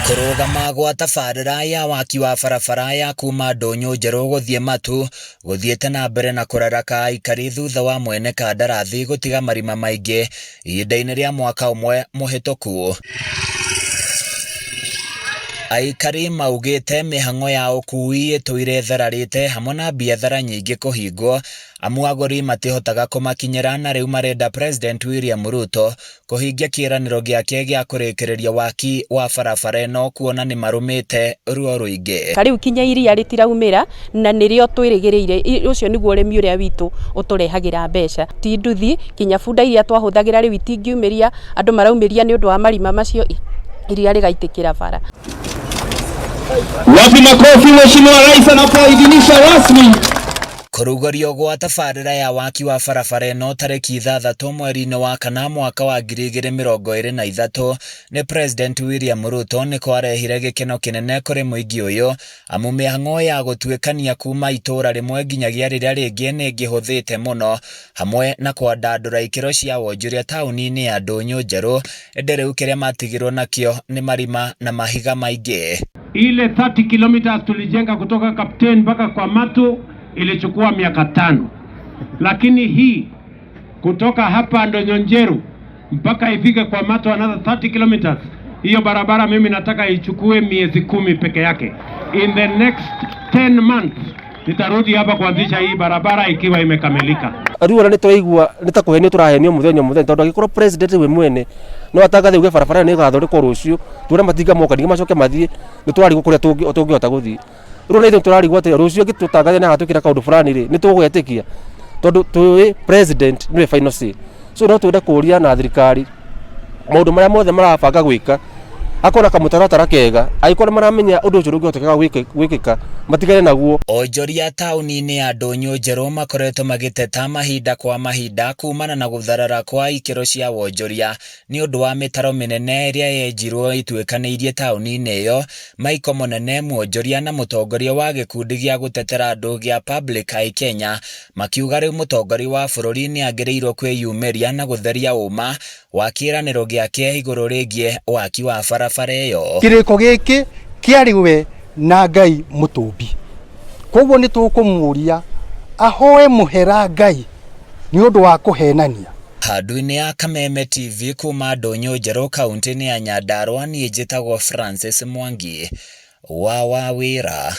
Kũrũgama gwa tabarĩra ya waki wa barabara ya kuma Ndũnyũ Njerũ gũthiĩ Matu gũthiĩte na mbere na kũraraka aikari thutha wa mwene kandarathi gũtiga marima maingĩ ihinda-inĩ rĩa mwaka ũmwe mũhĩtũku. Aikari maugĩte mĩhang'o ya ũkui ĩtũire ĩthararĩte hamwe na biathara nyingĩ kũhingwo amu agũri matihotaga kũmakinyĩra na rĩu marenda President William Ruto kũhingia kĩĩranĩro gĩake gĩa kũrĩkĩrĩria waki wa barabara ĩno kuona nĩ marũmĩte ruo rũingĩ. Ta rĩu kinya iria rĩtiraumĩra na nĩrĩo twĩrĩgĩrĩire, ũcio nĩguo ũrĩmi ũrĩa witũ ũtũrehagĩra mbeca. Ti nduthi, kinya bunda iria twahũthagĩra rĩu itingiumĩria, andũ maraumĩria nĩ ũndũ wa marima macio iria rĩgaitĩkĩra bara. Wapi makofi Mheshimiwa Rais anapoidhinisha rasmi. Kũrugũrio gwa tabarĩra ya waki wa barabara ĩno tarĩki 6 mweri-inĩ wa kana mwaka wa 2023 nĩ President William Ruto nĩ kwarehire gĩkeno kĩnene kũrĩ mũingĩ ũyũ amu mĩhang'o ya gũtuĩkania kuma itũũra rĩmwe nginyagia rĩrĩa rĩngĩ nĩ ĩngĩhũthĩte mũno hamwe na kwandandũra ikĩro cia wonjoria taũni-inĩ ya Ndũnyũ Njerũ ĩndĩ rĩu kĩrĩa matigirwo nakĩo nĩ marima na mahiga maingĩ. Ile 30 kilometers tulijenga kutoka Kapten mpaka kwa Matu ilichukua miaka 5, lakini hii kutoka hapa Ndonyo Njeru mpaka ifike kwa Matu another 30 kilometers, hiyo barabara mimi nataka ichukue miezi 10 peke yake. In the next 10 months nitarudi hapa kuanzisha hii barabara ikiwa imekamilika. Rĩu ona nĩ tũraigua nĩ ta kũhenio tũrahenio mũthenya mũthenya tondũ angĩkorwo president we mwene no atangathe uge barabara ĩyo nĩ ĩgathondekwo rũciũ, tuone matinga moka ningĩ macoke mathiĩ, nĩ tũrarigwo kũrĩa tũngĩhota gũthiĩ. Rĩu ona ithuĩ tũrarigwo atĩ rũciũ angĩtũtangathia nĩ agatwĩkĩra kaũndũ fulani rĩ, nĩ tũgwĩtĩkia tondũ tũĩ president nĩwe final say. So no twende kũria na thirikari maũndũ marĩa mothe marabanga gwĩka akorwo na kamũtaratara kega, angĩkorwo nĩ maramenya ũndũ ũcio ndũngĩhotekeka gwĩkĩka matigane naguo. Onjoria taũni-inĩ ya Ndũnyũ Njerũ makoretwo magĩteta mahinda kwa mahinda kumana na gũtharara kwa ikĩro cia wonjoria nĩ ũndũ wa mĩtaro mĩnene ĩrĩa yenjirwo ĩtuĩkanĩirie taũni-inĩ ĩyo. Michael Mũnene, mwonjoria na mũtongoria wa gĩkundi gĩa gũtetera andũ gĩa Public Eye Kenya makiuga rĩu mũtongoria wa bũrũri nĩ agĩrĩirwo kwĩyumĩria na gũtheria ũma wa kĩĩranĩro gĩake igũrũ rĩgiĩ waki wa barabara ĩyo. Kĩrĩko gĩkĩ kĩarĩ we na Ngai mũtũmbi, koguo nĩ tũkũmũria ahoe mũhera Ngai nĩ ũndũ wa kũhenania. Handũ-inĩ ya Kameme TV kuma Ndũnyũ Njerũ kaunti-inĩ ya Nyandarua, niĩ njĩtagwo Francis Mwangi wa Wawĩra.